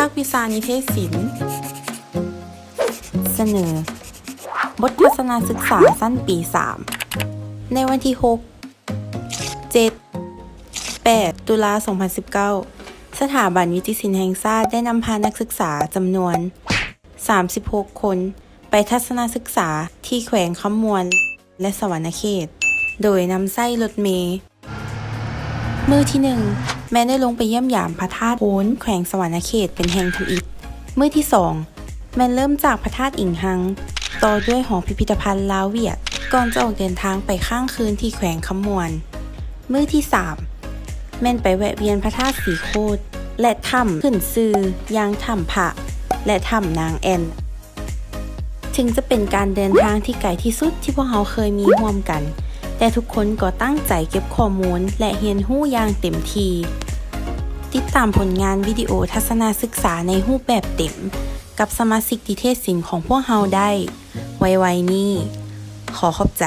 ພາກວິຊານິເທດສິນ ສະເໜີ ບົດທັດສະນະສຶກສາຊັ້ນປີສາມ ໃນວັນທີຫົກ ເຈັດ ແປດ ຕຸລາ ສອງພັນສິບເກົ້າ ສະຖາບັນວິຕິສິນແຫ່ງຊາດໄດ້ນຳພານັກສຶກສາຈຳນວນສາມສິບຫົກຄົນ ໄປທັດສະນະສຶກສາທີ່ແຂວງຄຳມ່ວນ ແລະ ສະຫວັນນະເຂດ ໂດຍນຳໃຊ້ລົດເມ. ມື້ທີໜຶ່ງ ແມ່ນໄດ້ລົງໄປຢ້ຽມຢາມພະທາດໂພນ ແຂວງສະຫວັນນະເຂດ ເປັນແຫ່ງທຳອິດ. ມື້ທີສອງ ແມ່ນເລີ່ມຈາກພະທາດອີງຮັງ ຕໍ່ດ້ວຍຫໍພິພິທະພັນລາວຫວຽດ ກ່ອນຈະອອກເດີນທາງໄປຄ້າງຄືນທີ່ແຂວງຄຳມ່ວນ. ມື້ທີສາມ ແມ່ນໄປແວະວຽນພະທາດສີໂຄດ ແລະ ຖ້ຳຂຶ້ນຊື່ຢ່າງຖ້ຳພະ ແລະ ຖ້ຳນາງແອ່ນ. ເຖິງຈະເປັນການເດີນທາງທີ່ໄກທີ່ສຸດທີ່ພວກເຮົາເຄີຍມີຮ່ວມກັນ, ແຕ່ທຸກຄົນກໍຕັ້ງໃຈເກັບຂໍ້ມູນ ແລະ ຮຽນຮູ້ຢ່າງເຕັມທີ່. ຕິດຕາມຜົນງານວິດີໂອທັດສະນະສຶກສາໃນຮູບແບບເຕັມກັບສະມາຊິກນິເທດສິນຂອງພວກເຮົາໄດ້ ໄວໆນີ້. ຂໍຂອບໃຈ.